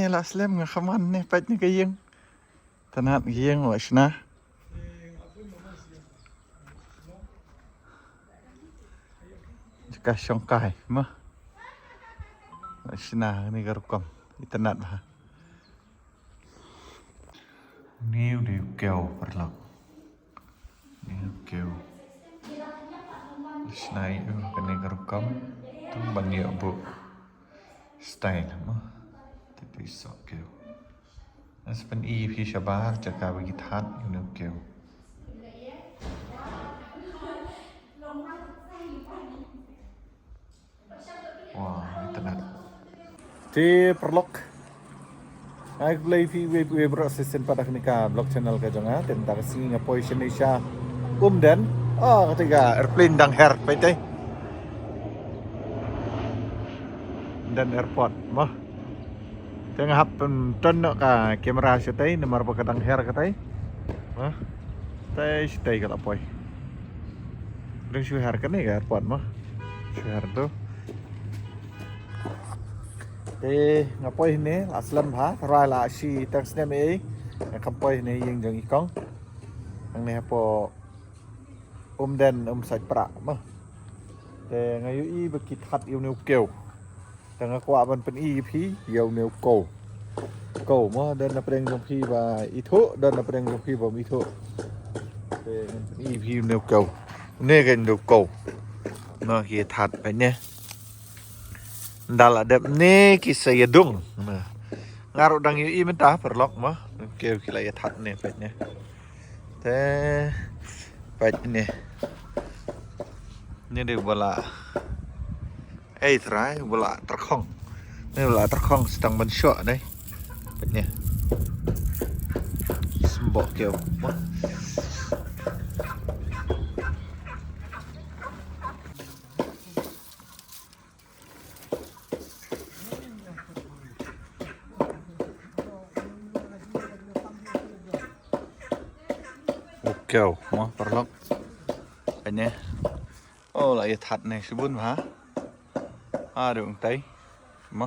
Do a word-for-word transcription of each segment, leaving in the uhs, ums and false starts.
La slem nga khaman ne peit ne ka ïing. Itynnad ka ïing la shna. Jaka shongkai ma. La shna ne ka rukom. Itynnad bha. Ni u dei u kew paralok. Ni u kew. Shna ïa u kane ka rukom. Tang ban ïoh buh style mo. Te dei soh kew. Ngan sa pyni ïa phi shabar jaka ba ki that ïa une u kew. Wah, itynnad. Te paralok. Ai khublei phi uwei pa uwei baroh shisien pat ha kane ka vlog channel ka jong nga. Te mynta ka sngi nga poi shane sha Umden. Oh, kata ka airplane dang her, peit te. Umden Airport mo. Te nga hap pynton noh ka camera shatei namar ba ka dang her katei. Ha? Tei shatei ka la poi. Dang shu her kane ka airport mo. Shu her tu. Te nga poi hynne la slem bha, tharai la shi tang snem ei. Nga kham poi hynne ïing jong i kong. Hangne hapoh Umden Umsait Pra mo. Te nga ïohi ba ki that ïa une u kew. Te nga kwah ban pyni ïa phi ïa une u kew. Kew mo, don na pdeng jong phi ba ithuh, don na pdeng jong phi bym ithuh. Te ngan pyni ïa phi une u kew. Une ka une u kew. Mo ki ïa that peit ne. Ynda la dep ne ki sa ïa dung. Mo. Nga ruh dang ïohi mynta paralok mo. Kew ki la ïa that ne peit ne. Te peit ne. Ni dei ba la. Ei trai ba la tyrkhong. Ni ba la tyrkhong sa tang ban shoh dei. Peit ne. Symboh kew. U kew mo paralok. Peit ne. Oh, la ïa that ne shibun bha. Aduh, ong tai. Mo.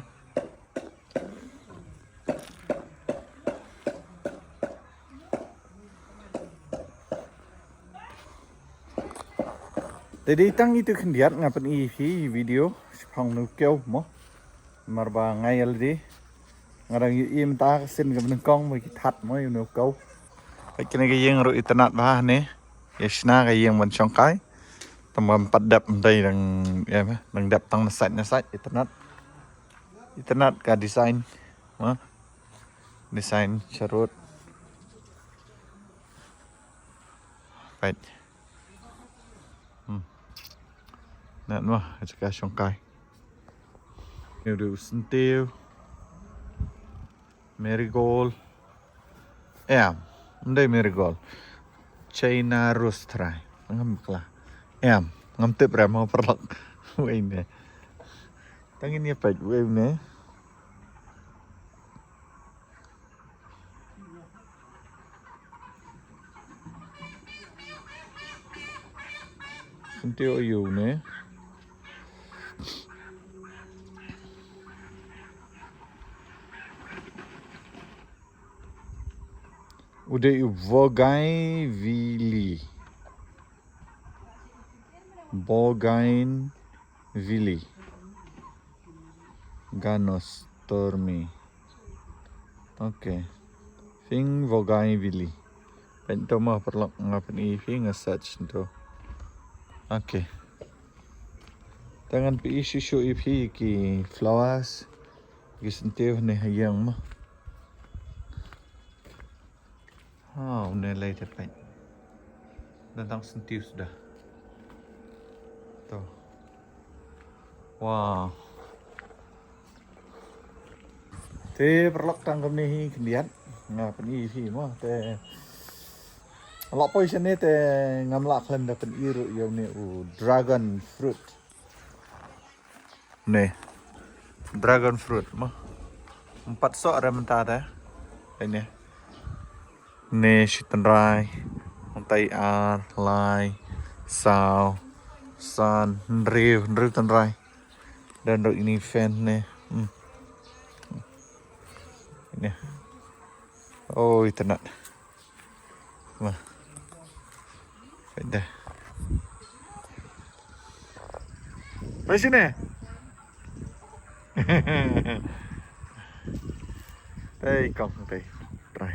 Te dei tang itu khyndiat nga pyni ïa phi video shaphang une u kew mo. Namar ba nga ïa lade nga dang ïohi mynta ka sien kaba nyngkong ba ki that mo ïa une u kew. Peit kane ka ïing ruh itynnad bha ne. Ïa shna ka ïing ban shongkai. Tang ban pat dep mynta dang ïa dang dep tang na sait na sait itynnad. Itynnad ka design. Mo. Design sharud. Peit. Hmm. Nat mo, ka shongkai. Ni u dei u syntiew. Marigold. Em, ym dei marigold. China rose trai. Ngam bakla. Em, ngam tip re mo paralok. Wei ne. Tang ïa peit wei ne. Syntiew aïu ne. U dei u Bougainvillea. Bougainvillea. Ganostormi. Okay. Pink Bougainvillea. Peit to mo paralok nga pyni ïa phi nga search to. Okay. Te ngan pyni shuh shuh ïa phi ki flowers. Ki syntiew ne ha ïing mo. Ha, une lei te peit. Don tang syntiew suda. To. Wow. Te paralok tang kumne hi khyndiat. Nga pyni hi mo te. Lah poi shane te ngam lah khlem da pyni ruh ïa une u dragon fruit. Ne. Dragon fruit mo. Ym pat soh re mynta te. Ai ne. Ne shi tynrai. Mynta ar, lai, saw, san, hynriew, hynriew tynrai. Don ruh ine i fan ne. Hmm. Ni. Oh, itynnad. Wah. Peit de. Peit shane. Peit kong, peit. Trai.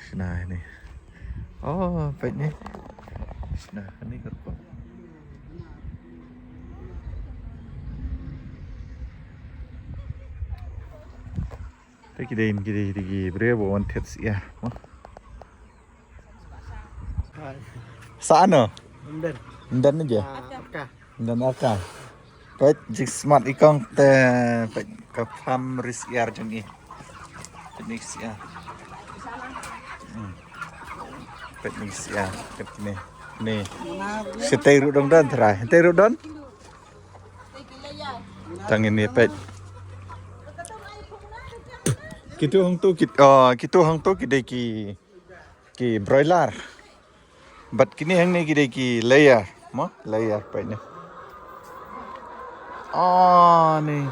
Shna ni. Oh, peit ni. Shna ni ka rukom. Te ki dei, ki dei, ki dei ki briew ba wan thied syiar mo. Sa ano? Ymden. Ymden aja. Ah, Arka. Ymden Arka. Peit jingsmat i kong te, peit ka farm ri syiar jong i. Peit ni syiar. Hmm. Peit ni syiar. Peit ni. Ni. Shatei ruh dang don trai. Shatei ruh don. Tang ini peit. Kitu hangtu kit, oh, kitu hangtu ki dei ki, ki broiler. Bad kini hangne ki dei ki layer, mo? Layer peit ni. Oh, ni.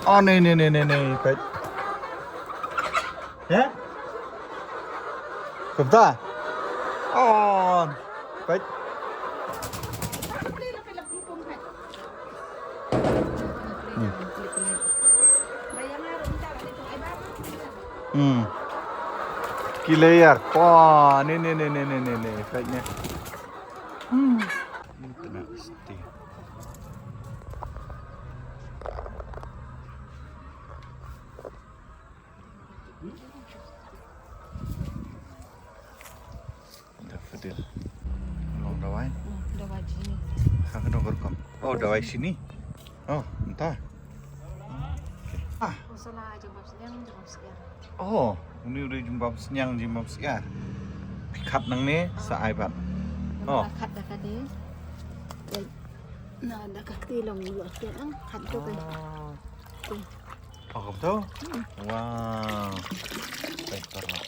Oh, ni, ni, ni, ni, ni, peit. He? Kumta? Oh, peit. Hmm. Hmm. Ki layer. Wah, ni, ni, ni, ni, ni, ni, ni. Peit ni. Hmm. Ni kena mesti. Daffodil. Long dawai. Hmm, dawai sini. Ha, kena berkam. Oh, dawai sini. Oh, entah. Ah. Oh, salah aja bab siniang, aja bab siniang. Oh, ini udah jumpa siniang, jumpa siniang. Pikat nang ni, sa ai bat. Oh. Khat dah kadi. Na, dah kati long dua siniang, khat tu kan. Oh. Tu. Oh, betul? Hmm. Wow. Baik, parah.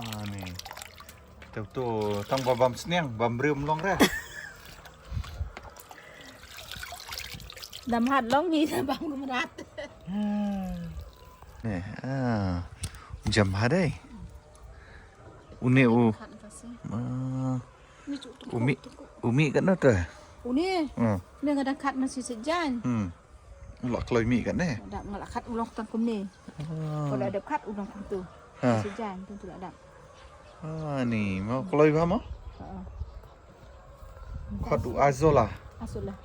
Ah, ni. Tu, tu, tang ba bam sniang, bam briew long re. Dam hat long ni, bam kumrat. Hmm. Ni, ah. Jam hat dei. Une u. Khat kasi. Ah. Ni tu, tu, umi, tu, tu. Umi kat na tu? Une. Hmm. Ni kadang khat masih sejan. Hmm. Nga la kloi mih katne. Dap nga la khat u long tang kumne. Ah. Ko la dep khat u long kumtu. Ha. Sejan tu la dap. Ah, ni mo kloi ba mo? Ha. Khat u azola. Azola.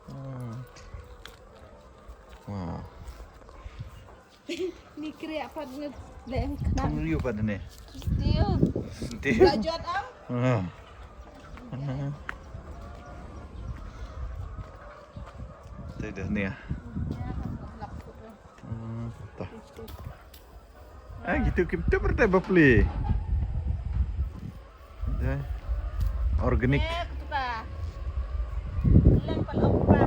Hmm. Wow. Ni kriak pat nge leng khnang. Tang riu pat ne. Tiu. Tiu. La jot am. Ha. Ha. Te dah ni ah. Hmm, tah. Ah, gitu kim tu bertai bapli. Dah. Organik. Eh, kutuka. Leng pal okra.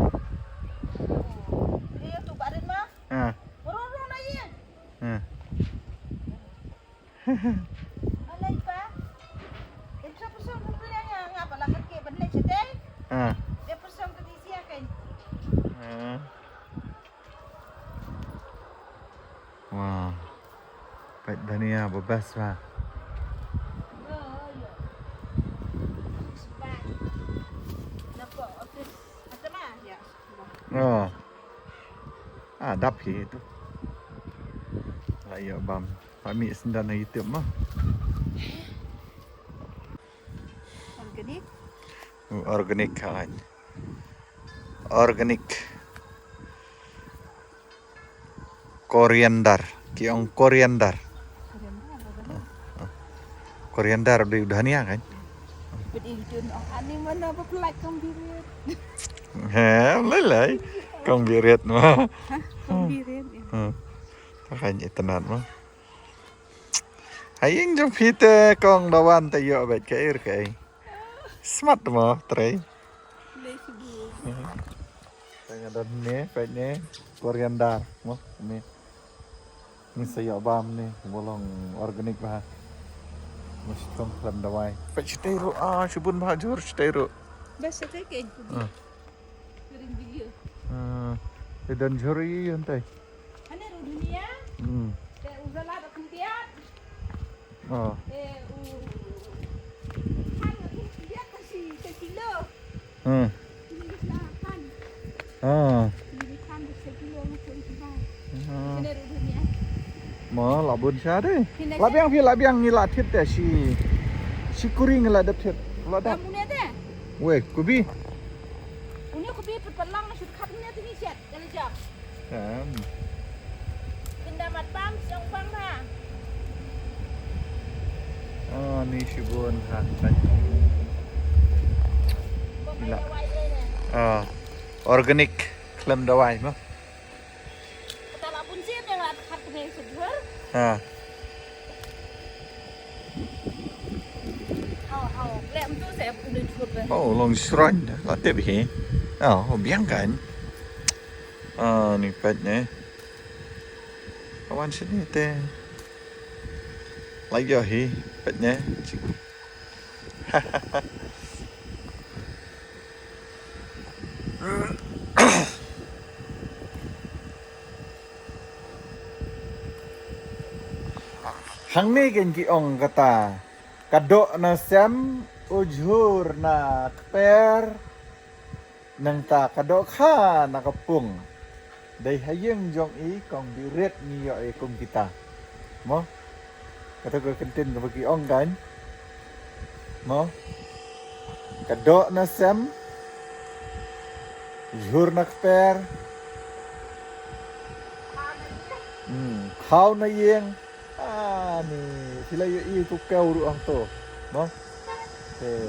Dia tu barin mah. Ha. Roro na ye. Ha. Alai pa. Intra pusong pupuli nga nga pala kake benle chete. Ha. Dia pusong ke tisi akan. Ha. Wow. Peit dhania ba best ba. Oh. Ah, dap hi tu. La ïoh bam. Ba mih syndan ha YouTube mo. Organic. Hmm, organic kan. Organic. Koriander. Ki ong koriander. Koriander, apa dah? Ah, ah. Koriander dei u dhania kan? Peit ïa ki jun ong ani mana ba pynlait kong birit. He, lai lai. Kong birit mo. Hah? Kong birit, ïa. Hmm. Kan itynnad mo. Ha ïing jong phi te kong da wan te ïoh beit kaei re kaei. Smat mo, trei. Lei sibuk. Te nga don ne, peit ne, koriander mo, ne. Ni sa ïoh bam ne, ba long organic bha. Must thong khlem dawai. Peit shatei ruh, ah, shibun bha jhur shatei ruh. Bas shatei ke. Ah. Ring video. Ah, te don jhur ïa ïa ntei. Hane ruh dunia. Hmm. Te u zala da khyndiat. Oh. Te u khan da khyndiat ka shi ka kilo. Hmm. Kilo la khan. Ah. Kilo khan da shi kilo na khan kibai. Ah. Sine ruh dunia. Mo la bun sha de. Sine la sha. Biang phi la biang ngi la thit te shi. Shi kuri ngi la dep thit. La dep. Kamu ne de. Weh, kubi. Une kubi put palang na shut khat ne te ni shet. Em. Pinda mat bam siang bang ha. Oh, ni shibun ha. Ila. Oh, organic khlem dawai mo. Kata la bun sip yang la khat kene subur. Ha. Hau, hau. Lem tu saya pun dah cukup dah. Oh, long shrine dah. La tip hi. Oh, biang kan. Ah, ni pet ni. Kawan sini te. Lagi hi pet ni. Hangne kan ki ong kata, ka doh na sem, u jhur na kper, nangta ka doh kha na ka pung. Dei ha ïing jong i kong bi rit ngi ïoh i kum kita. Mo? Kata ka kyntien kaba ki ong kan. Mo? Ka doh na sem, jhur na kper. Hmm, khaw na ïing. Ah, ni, phi la ïohi tu kew ruh hangto. Mo? Okay.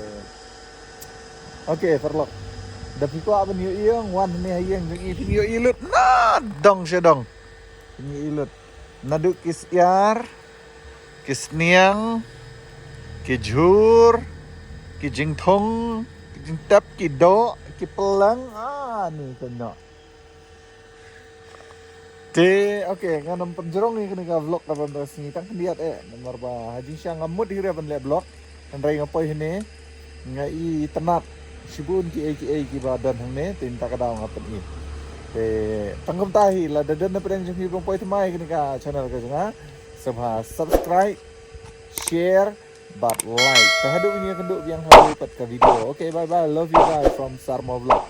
Okay, paralok. Da phi kwah ban ïohi ïing, wan hangne ha ïing jong i, phin ïohi lut na dong sha dong. Phin ïohi lut. Naduh ki syiar, ki sniang, ki jhur, ki jingthung, ki jingtep, ki doh, ki pyllang. Ah, ni ka noh. Te, okay, ngan ym pynjrong ïa kane ka vlog kaba mynta ka sngi tang khyndiat eh. Namar ba ha jingshisha ngam mut hi re ban leh vlog. Hynrei nga poi hangne, nga itynnad shibun kiei kiei kiba don hangne, te mynta ka daw nga pyni. Te tang kumta hi, lada don na pdeng jong phi ba poi thymmai kane ka channel ka jong nga, sngewbha subscribe, share bad like. Te haduh ban ïakynduh biang ha kawei pat ka video. Okay, bye bye. Love you guys from Sarmo Vlog.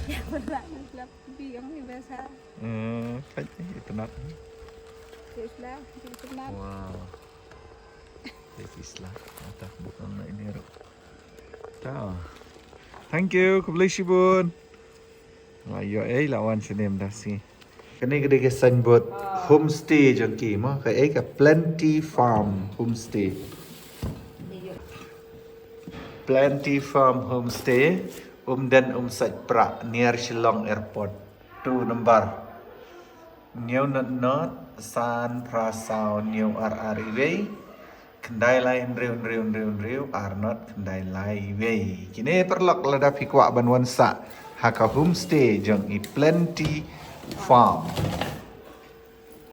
Ya, pernah ngelap biang ni biasa. Hmm, peit ni, itynnad. Isla, itynnad. Wow. Peit Isla. Ata bukan na ini ruh. Ta. Thank you, khublei shibun. Nga ïoh ei la wan snem dah si. Kane ka dei ka signboard homestay jong ki mo, ka ei ka Plenty Farm Homestay. Plenty Farm Homestay, Umden Umsait Prah, near Shillong Airport. Tu number. Hynñiew not not, san phra saw hynñiew ar ar iwei. Khyndai lai hynriew hynriew hynriew hynriew, ar not khyndai lai iwei. Kine paralok lada phi kwah ban wan sah ha ka homestay jong i Plenty Farm.